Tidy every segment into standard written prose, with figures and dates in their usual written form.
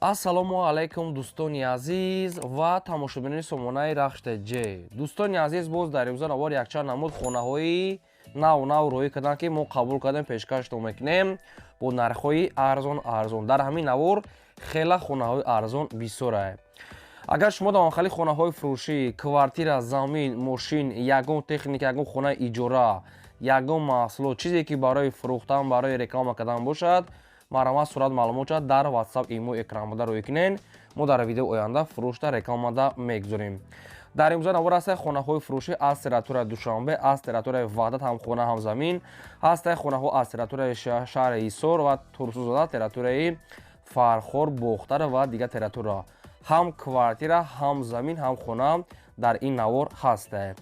Ассалому алайкум, дӯстони азиз ва тамошобинони сомонаи Рахш ТЖ. Дӯстони азиз, боз дар имрӯза навор якчанд намуд хонаҳои нав нав роҳӣ карданд, ки мо қабул кардем, пешкаштон мекунем бо нархҳои арзон арзон. Дар ҳамин навор хела хонаҳои арзон бисёрае. Агар шумо дар онхали хонаҳои фурӯшӣ, квартира, замин, мошин, ягон техника, ягон хонаи иҷора, ягон маҳсулот, чизе ки барои фурӯхтан, барои реклама кардан бошад, марҳамат, сурат, маълумот шавад, дар WhatsApp, имо экранбуда рӯй кунен. Мо дар видео оянда фурӯшда, рекламада мегузорем. Дар имрӯза навор ҳастаи хонаҳои фурӯшӣ аз территорияи Душанбе, аз территорияи Ваҳдат, ҳам хона, ҳам замин ҳастаи. Хонаҳо аз территорияи шаҳри Ҳисор ва Турсунзода, территорияи Фархор, Бохтар ва дигар территория, ҳам квартира, ҳам замин, ҳам хона дар ин навор ҳастае.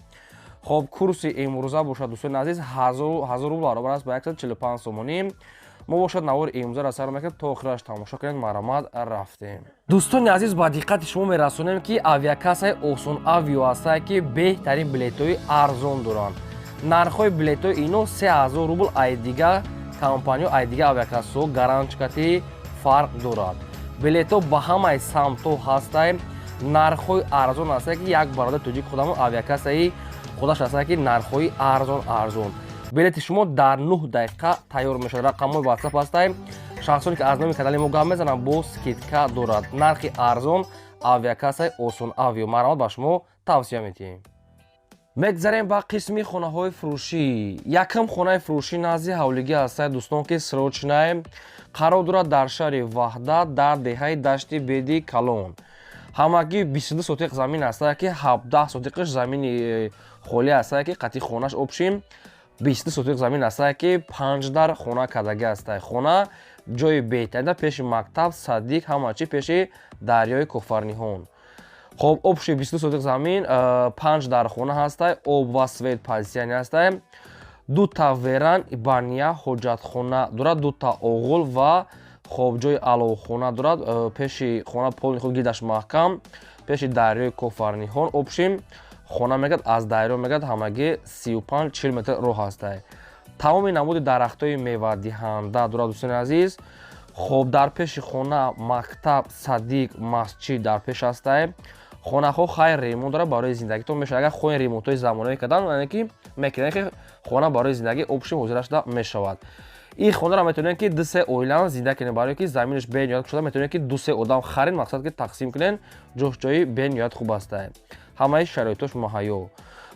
Хоб, курси имрӯза бошад, дӯстони азиз, 1000 рубл баробар аст ба 145 сомонӣ. Мо бошад навори имрӯзаро сар мекунем, то охираш тамошо кунед. Марҳамат, рафтем. Дӯстони азиз, ба диққати шумо мерасонем, ки авиакассаи Осон Авио ҳастае, ки беҳтарин билетҳои арзон доранд. Нархҳои билетҳои ино 3000 рубл ай дигар компаниё, ай дигар авиакассаҳо гаранчикати фарқ дорад. Билетҳо ба ҳамаи самтҳо ҳастае, нархҳои арзон ҳастае, ки як бародари тоҷик худамон авиакассаи худаш ҳастае, ки нархҳои арзон арзон. Билети шумо дар 9 дақиқа тайёр мешавад. Рақамҳои WhatsApp ҳастаем. Шахсоне ки аз номи канали мо гап мезананд, бо скидка дорад. Нархи арзон, авиакассаи Осон Авио, марҳамат, ба шумо тавсия медиҳем. Мегзарем ба қисми хонаҳои фурӯшӣ. Якум хонаи фурӯшӣ назди ҳавлигӣ ҳастае, дӯстон, ки срочное қарор дорад дар шаҳри Ваҳдат, дар деҳаи Дашти Беди Калон. Ҳамагӣ 22 сотиқ замин ҳастае, ки 17 сотиқаш замини холӣ ҳастае, ки қатъи хонаш общем 22 сотиқ замин ҳастае, ки панҷ дар хона кардагӣ ҳастае. Хона ҷои беҳтарина, пеши мактаб, садик, ҳама чи, пеши дарёи Кофарниҳон. Хоб, общий 22 сотиқ замин, панҷ дар хона ҳастай, об ва свет постоянный ҳастай, дута веранда, баня, ҳоҷатхона дорад, дута оғул ва хоб ҷои аловхона дорад. Пеши хона полный худ гирдаш маҳкам, пеши дарёи Кофарниҳон. Общем, хона мегӯяд, аз дарё мегӯяд, ҳамагӣ 35-40 метр роҳ ҳастай. Тамоми намуди дарахтҳои мевадиҳанда дорад, дӯстони азиз. Хоб, дар пеши хона мактаб, садик, масҷид дар пеш ҳастай. Хонаҳо хайр ремонт дорад, барои зиндагитон мешавад. Агар хоҳем ремонтҳои замонавӣ кардан, яъне ки мекунем, ки хона барои зиндагӣ общем ҳозира шуда мешавад. Ин хонаро метавонем, ки ду се оилаам зиндагӣ кунем, барое ки заминаш бениҳоят шуда, метавонем, ки ду се одам харид, мақсад ки тақсим кунем. Ҷош ҷои бениҳоят хуб ҳастай, ҳамаи шароитош муҳайё.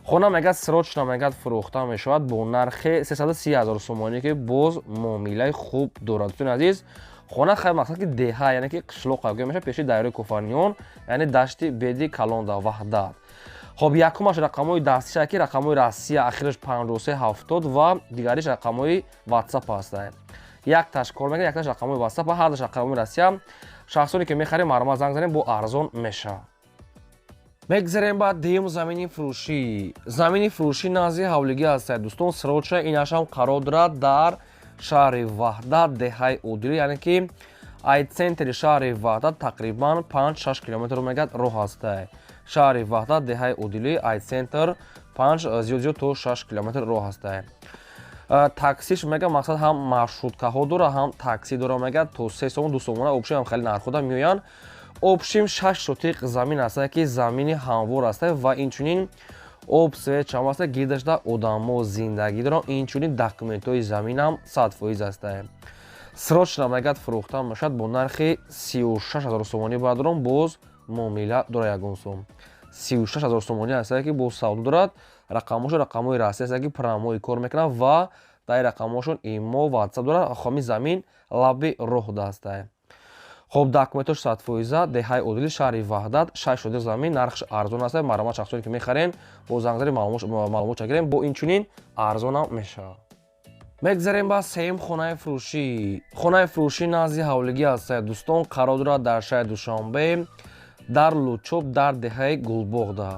Хона мегӯяд, срочно мегӯяд, фурӯхта мешавад бо нархи 330 ҳазор сомонӣ, ки боз муомилаи хуб дорад. Дӯстони азиз, хона хайр мақсад ки деҳа, яъне ки қишлоқ гӯя мешавад, пеши дарёи Кофарниҳон, яъне Дашти Беди Калонда, Ваҳдат. Хоб, якумаш рақамҳои дастиша, ки рақамҳои Россия, ахираш 5370 ва дигариш рақамҳои WhatsApp ҳастанд. Якташ кор мекунад, якташ рақамҳои WhatsApp, ҳардаш рақамҳои Россия. Шахсоне ки мехарем, марҳамат, занг занем, бо арзон мешавад. Мегзарем ба дуюм замини фурӯшӣ. Замини фурӯшӣ назди ҳавлигӣ ҳастад, дӯстон, срочно инашам қарор дорад дар шаҳри Ваҳдат, деҳаи Одилӣ, яъне ки ай центри шаҳри Ваҳдат тақрибан 5-6 километр мегӯяд роҳ ҳастай. Шаҳри Ваҳдат, деҳаи Одилӣ, ай центр 5, зиёд зиёд то 6 километр роҳ ҳастай. Таксиш мега, мақсад, ҳам маршруткаҳо дора, ҳам такси дора, мега, то 3 сомон, 2 сомона общем ҳам хеле нархода меоянд. Общем, 6 сотиқ замин ҳастае, ки замини ҳамвор ҳастае ва инчунин об, свет чам ҳаста, гирдашда одамо зиндагӣ доранд. Инчунин документҳои заминам 100% ҳастае. Срочно мегӯяд, фурӯхта мешавад бо нархи 36 000 сомонӣ. Бардорон, боз муомила дорад, ягон сом. 36 000 сомонӣ ҳастае, ки боз савдо дорад. Рақамҳошо рақамҳои Россия ҳастае, ки прямой кор мекунад ва дар рақамҳошон имо, WhatsApp дорад. Хоми замин лаби роҳ ҳастае. Хоб, документош 100%. Деҳаи Одилӣ, шаҳри Ваҳдат, шаш сотиқ замин, нархш арзон аст. Марҳамат, шахсоне ки мехарен, бо зангзари маълумот гирем, бо инчунин арзонам мешавад. Мегзарем ба сеюм хонаи фурӯшӣ. Хонаи фурӯшӣ назди ҳавлигӣ ҳастад, дӯстон, қарор дорад дар шаҳри Душанбе, дар Лучоб, дар деҳаи Гулбоғда.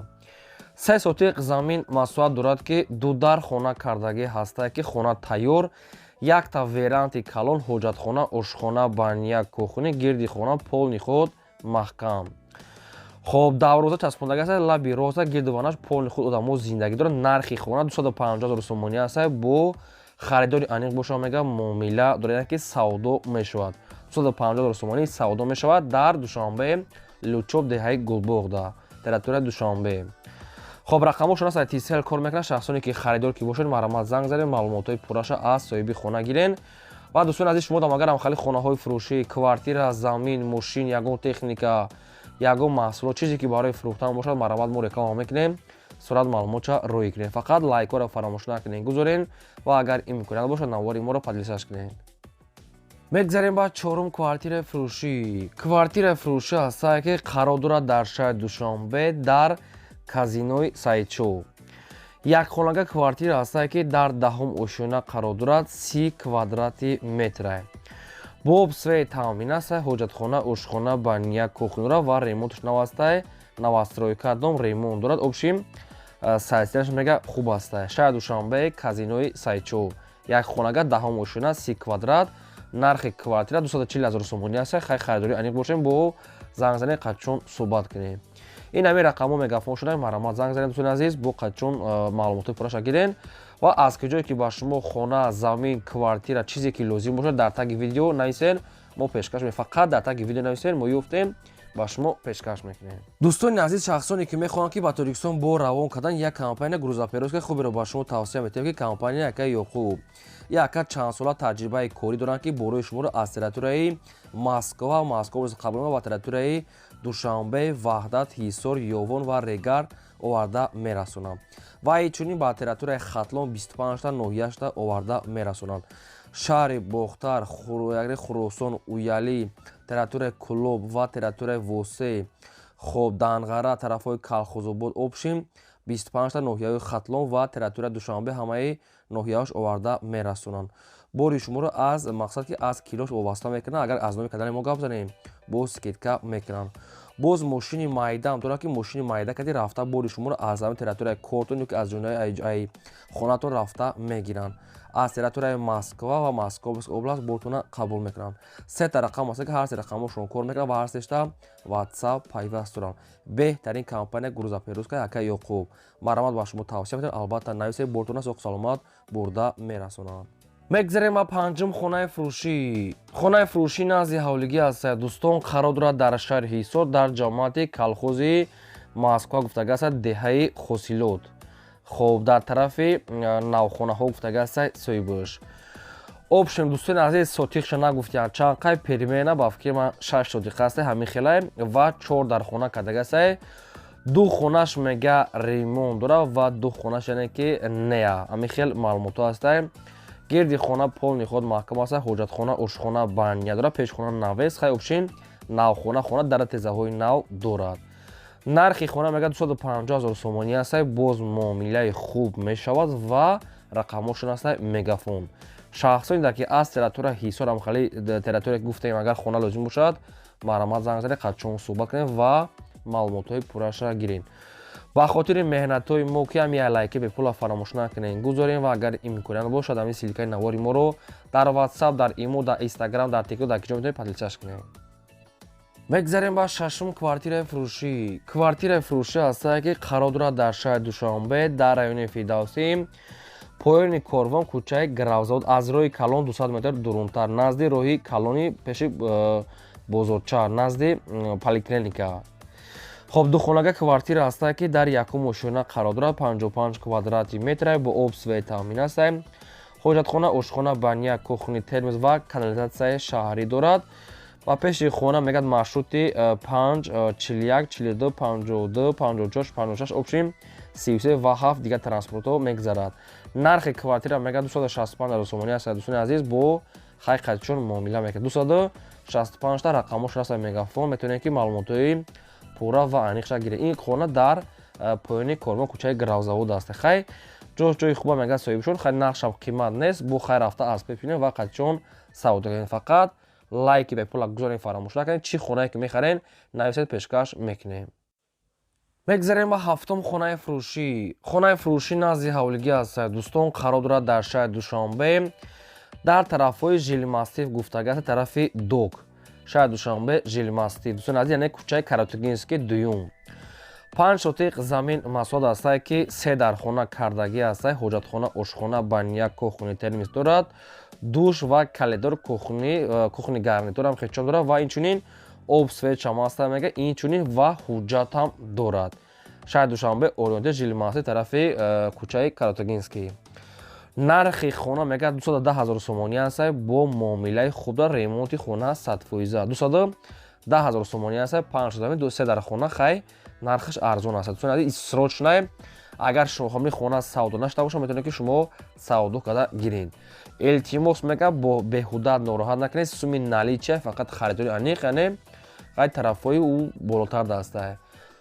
3 сотиқ замин масоҳат дорад, ки ду дар хона кардагӣ ҳастад, ки хона тайёр, якта веранди калон, ҳоҷатхона, ошхона, баня, кухня, гирди хона полный худ маҳкам. Хоб, дарвоза часпондагӣ аст, лаби роза, гирду ванаш полный худ одамо зиндагӣ дорад. Нархи хона 250 ҳазор сомонӣ аст. Бо харидори аниқ боша, мега, муомила дорад, яъне ки савдо мешавад. 250 ҳазор сомонӣ савдо мешавад дар Душанбе, Лучоб, деҳаи Гулбоғда, территорияи Душанбе. Хоб, рақамошон аст, Тисел кор мекунад. Шахсоне ки харидор ки бошед, марҳамат, занг занед, маълумотҳои пурраша аз соҳиби хона гирен. Ва, дӯстони азиз, шумо дам агар ҳам хали хонаҳои фурӯшӣ, квартира, замин, мошин, ягон техника, ягон маҳсулот, чизе ки барои фурӯхтан бошад, марҳамат, мо реклама мекунем, сурат маълумотша рӯй кунем. Фақат лайкҳоро фаромӯш накунед, гузорен ва агар имконият бошад, навори моро поделиться кунед. Мегзарем ба чорум квартираи фурӯшӣ. Квартираи фурӯшӣ ҳастае, ки қарор дорад дар шаҳри Душанбе, дар казинои Саидшоҳ. Якхонага квартира ҳастае, ки дар даҳум ошёна қарор дорад, 30 квадрати метра, бо об, свет таъмин аст, ҳоҷатхона, ошхона, баня, кухня ва ремонтш нав астае, новостройка дом, ремонт дорад. Общем, состоянияш мега хуб астае. Шаҳри Душанбе, казинои Саидшоҳ, якхонага, даҳум ошёна, 30 квадрат, нархи квартира 240 ҳазор сомонӣ аст. Хай, харидорӣ аниқ бошем, бо зангзанӣ қадчон суҳбат кунем. Ин ҳамин рақамҳо мегафон шуда, марҳамат, занг занед, дӯстони азиз, бо қадчон маълумотҳои пурраша гирен. Ва аз куҷое ки ба шумо хона, замин, квартира, чизе ки лозим бошад, дар таги видео нависен, мо пешкаш. Фақат дар таги видео нависен, мо ёфтем, ба шумо пешкаш мекунем. Дӯстони азиз, шахсоне ки мехоҳанд, ки ба Тоҷикистон бо равон кардан, як компания грузоперевозка хуберо ба шумо тавсия метиҳем, ки компания яка Ёқуб яка чандсола таҷрибаи корӣ доранд, ки борои шуморо аз территорияи Москва, Москва қабул ва территорияи Душанбе, Ваҳдат, Ҳисор, Ёвон ва Регар оварда мерасонанд ва инчунин ба территорияи Хатлон 25та ноҳияшта оварда мерасонанд. Шаҳри Бохтар, Хуросон, Уялӣ, территорияи Кӯлоб ва территорияи Восе, хоб, Данғара, тарафҳои Калхозобод, общем, 25та ноҳияҳои Хатлон ва территорияи Душанбе, ҳамаи ноҳияҳош оварда мерасонанд. Бори шуморо аз мақсад, ки аз килош вобаста мекунанд. Агар аз номи канали мо гап занем, боз скидка мекунанд. Боз мошини майдаам дорад, ки мошини майда кади рафта, бори шуморо аз ҳамин территорияи кортон ё ки аз ҷонаи хонатон рафта мегиранд. Аз территорияи Москва ва Московская область бортона қабул мекунанд. Сета рақам аст, ки ҳар се рақамошон кор мекунанд ва ҳар сешта WhatsApp пайваст доранд. Беҳтарин компания грузоперевозка яка Ёқуб, марҳамат, ба шумо тавсия метавонед. Албатта, нависед, бортона соқ саломат бурда мерасонанд. Мегзарем ба панҷум хонаи фурӯшӣ. Хонаи фурӯшӣ назди ҳавлигӣ аст, дӯстон, қарор дорад дар шаҳри Ҳисор, дар ҷамоати калхози Москва гуфтага аст, деҳаи Хосилот. Хоб, дар тарафи навхонаҳо гуфтага аст соҳибаш. Общем, дӯстони азиз, сотихша нагуфтиянд чанд қай, примерно ба фикри ман 6 сотиха аст, ҳамин хелай, ва чор дар хона кардага аст. Ду хонаш мега ремонт дорад ва ду хонаш, яъне ки нея, ҳамин хел маълумотҳо ҳастанд. Гирди хона полный худ маҳкам аст, ҳоҷатхона, ошхона, баня дорад, пешхона навес. Хай, общем, навхона, хона дар тезаҳои нав дорад. Нархи хона мега 250 ҳазор сомонӣ аст, боз муомилаи хуб мешавад ва рақамҳошон аст Мегафон. Шахсоне дар ки аз территория Ҳисор, ҳамхали территория гуфтем, агар хона лозим бошад, марҳамат, занг занед, қадчон суҳбат кунем ва маълумотҳои пурраша гирем. Ба хотири меҳнатҳои мо ки ҳам як лайки бепула фаромӯш накунем, гузорем ва агар имконият бошад, ҳамин ссылкаи навори моро дар WhatsApp, дар Имо, дар Instagram, дар Тикток, дар киҷо метавонед, поделиться кунем. Мегзарем ба шашум квартираи фурӯшӣ. Квартираи фурӯшӣ ҳастае, ки қарор дорад дар шаҳри Душанбе, дар райони Фирдавсӣ, поёни Корвон, кӯчаи Гравзавод, аз роҳи калон 200 метр дурунтар, назди роҳи калони пеши бозорча, назди поликлиника. Хоб, духонага квартира ҳастае, ки дар якум ошёна қарор дорад, 55 квадрати метра, бо об, свет таъмин астае, ҳоҷатхона, ошхона, баня, кухни, термос ва канализатсияи шаҳрӣ дорад. Ва пеши хона мегӯяд маршрути 5, 41, 42, 52, 54, 56, общем, 33 ва 7 дигар транспортҳо мегузарад. Нархи квартира мегӯяд 265 ҳазор сомонӣ аст. Дӯстони азиз, бо хайқатчон муомила мекунад. 265 та рақамҳош аст Мегафон, метавонед, ки маълумотҳои пурра ва аниқша гиред. Ин хона дар поёни Корвон, кӯчаи Гравзавод аст. Хай, ҷош ҷои хуба мегӯяд соҳибшон. Хай, нархшам қимат нест, бо хай рафта аз пепинем ва қадчон савдо кунем. Фақат лайки бепула гузорем, фаромӯш накунед. Чӣ хонае ки мехарен, нависед, пешкаш мекунем. Мегзарем ба ҳафтум хонаи фурӯшӣ. Хонаи фурӯшӣ назди ҳавлигӣ аст, дӯстон, қарор дорад дар шаҳри Душанбе, дар тарафҳои Жилмассив гуфтага аст, тарафи Док, шаҳри Душанбе, Жилмассив, дӯстони азиз, яъне кӯчаи Каратугинский дуюм. 5 сотиқ замин масоҳат астае, ки се дар хона кардагӣ астае, ҳоҷатхона, ошхона, баня, кухни, термос дорад. Душ ва коридор, кухни гарнитурам хечон дорад ва инчунин об, свет шам аста мега, инчунин ва ҳуҷҷатам дорад. Шаҳри Душанбе, Ориёнтер, Жилмаси, тарафи кӯчаи Каротагинский. Нархи хона мега 210 ҳазор сомонӣ аста, бо муомилаи хуб, ремонти хона 100%. 210 ҳазор сомонӣ аста, панҷ замин, се дар хона. Хай, нархаш арзон аст, дӯстони азиз, срочно. Агар шумо хона савдо нашуда бошад, метавонед, ки шумо савдо карда гиред. Илтимос мега, бо беҳуда нороҳат накунед, суми наличие, фақат харидори аниқ, яъне қай тарафҳои ӯ болотар даста.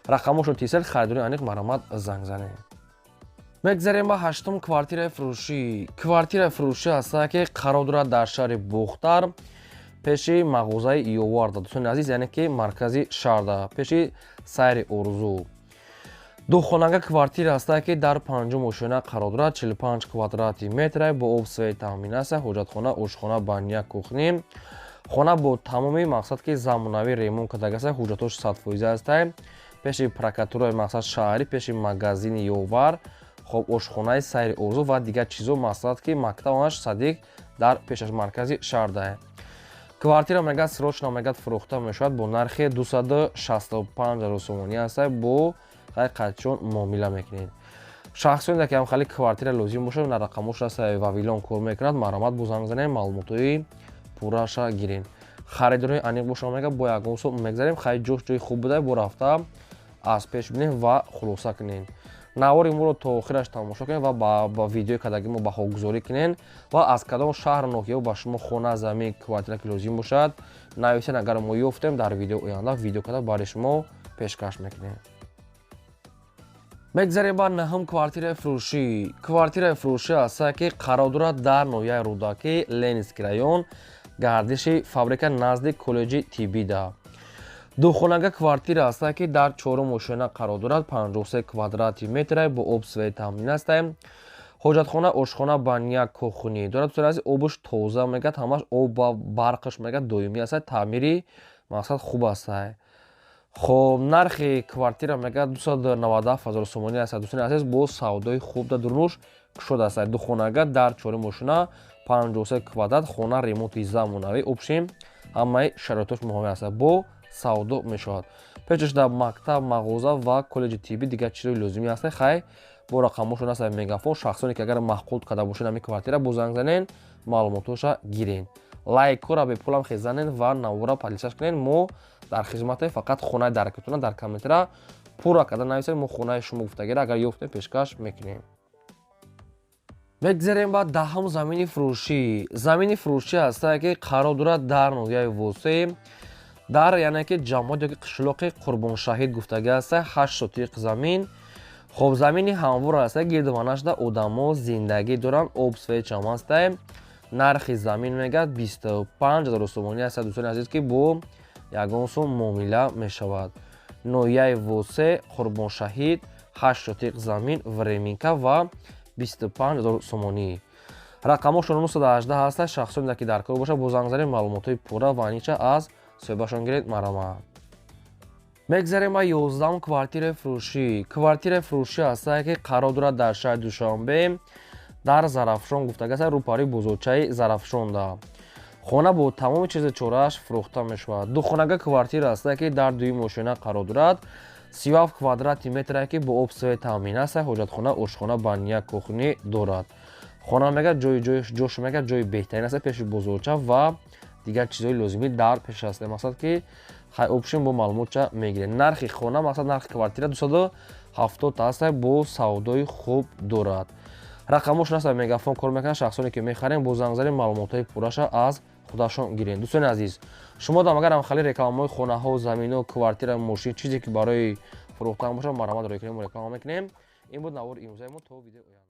Рақамошон тисел, харидори аниқ марҳамат, занг занед. Мегзарем ба ҳаштум квартираи фурӯшӣ. Квартираи фурӯшӣ ҳаста, ки қарор дорад дар шаҳри Бухтар, пеши мағозаи Ёварда, дӯстони азиз, яъне ки маркази шаҳрда, пеши Сайри Орзу. Духонага квартира ҳаста, ки дар панҷум ошёна қарор дорад, 45 квадрати метра, бо об, свет таъмин аст, ҳоҷатхона, ошхона, баня, кухня. Хона бо тамоми мақсад, ки замонавӣ ремонт кардагаста, ҳуҷҷатош 100% аста. Пеши прокуратураи мақсад шаҳрӣ, пеши магазини Ёвар, хоб, ошхонаи Сайри Орзу ва дигар чизо, мақсад ки мактабаш, садик дар пешаш, маркази шаҳрда. Квартира мегӯяд, срочно мегӯяд, фурӯхта мешавад бо нархи 265 ҳазор сомонӣ аста, бо қайқатчон муомила мекунед. Шахсоне ки ҳам хали квартира лозим бошад, на рақамош аст, Вавилон кор мекунад, марҳамат, бо занг занед, маълумотҳои пурраша гиред. Харидорои аниқ боша, мега, бо ягон сум мегзарем. Хай, ҷош ҷои хуб буда, бо рафта аз пеш бинед ва хулоса кунед. Навори моро то охираш тамошо кунед ва ба видеои кадаги мо баҳогузорӣ кунед ва аз кадом шаҳру ноҳияҳо ба шумо хона, замин, квартира ки лозим бошад, нависед. Агар мо ёфтем, дар видео оянда видео када барои шумо пешкаш мекунем. Мегзарем ба наҳум квартираи фурӯшӣ. Квартираи фурӯшӣ ҳаста, ки қарор дорад дар ноҳияи Рӯдакӣ, Ленинский район, гардиши фабрика, назди коллеҷи тиббида. Духонага квартира ҳаста, ки дар чорум ошёна қарор дорад, 53 квадрати метра, бо об, свет таъмин аста, ҳоҷатхона, ошхона, баня, кухня дорад. Аз обуш тоза мегӯяд, ҳамаш об ва барқаш мегӯяд доимӣ аста, таъмири мақсад хуб аста. Хоб, нархи квартира мегӯяд 297 ҳазор сомонӣ аст, дӯстони азиз, бо савдои хуб да дурнуш кушод аст. Духонага дар чорум ошёна, 53 квадрат, хона ремонти замонавӣ, общем, ҳамаи шароитош муҳайё аст, бо савдо мешавад. Пешаш дар мактаб, мағоза ва коллеҷи тиббӣ, дигар чизои лозимӣ ҳаст. Хай, бо рақамошон аст, Мегафон. Шахсоне ки агар маъқул карда бошед ҳамин квартира, бо занг занен, маълумотоша гирен. Лайкҳоро бепулам хезанен ва навора подписаться кунен. Мо дар хизмате, фақат хонаи даркатона дар комментара пурра карда нависед, мо хонаи шумо гуфтагира агар ёфтем, пешкаш мекунем. Мегзарем ба даҳум замини фурӯшӣ. Замини фурӯшӣ ҳаста, ки қарор дорад дар ноҳияи Восеъ, дар яъне ки ҷамоат ёки қишлоқи Қурбоншаҳид гуфтагӣ аста, 8 сотиқ замин. Хоб, замини ҳамвор аста, гирдованашда одамо зиндагӣ доранд, об, свет шам аста. Нархи замин мегӯяд 25 ҳазор сомонӣ аст, дӯстони азиз, ки бо ягон сум муомила мешавад. Ноҳияи Восе, Қурбоншаҳид, 8 сотиқ замин, временка ва 25 ҳазор сомонӣ. Рақамошон 918 ҳаста. Шахсоне ки дар кор бошад, бо занг занед, маълумотҳои пурра ва анича аз соҳибашон гиред, марҳамат. Мегзарем ба 11-ум квартираи фурӯшӣ. Квартираи фурӯшӣ ҳаста, ки қарор дорад дар шаҳри Душанбе, дар Зарафшон гуфтагаста, рӯпари бозорчаи Зарафшонда. Хона бо тамоми чизи чорааш фурӯхта мешавад. Духонага квартира ҳаста, ки дар дуюм ошёна қарор дорад, 37 квадрати метре, ки бо об, свет таъмин аст, ҳоҷатхона, ошхона, баня, кухня дорад. Хона мега ҷои ҷош мега ҷои беҳтарин аст, пеши бозорча ва дигар чизҳои лозимӣ дар пеш аст. Мақсад ки хай, общем, бо маълумотча мегиред. Нархи хона, мақсад нархи квартира 270 аст, бо савдои хуб дорад. Рақамошон аст, Мегафон кор мекунад. Шахсоне ки мехарем, бо занг занед, маълумотҳои пурраша аз худашон гиред. Дӯстони азиз, шумо дам агар хали рекламаҳои хонаҳо, замино, квартира, мошин, чизе ки барои фурӯхтан бошад, марҳамат, рӯй кунем, мо реклама мекунем. Ин буд навори имрӯзаи мо. То видеои оянда.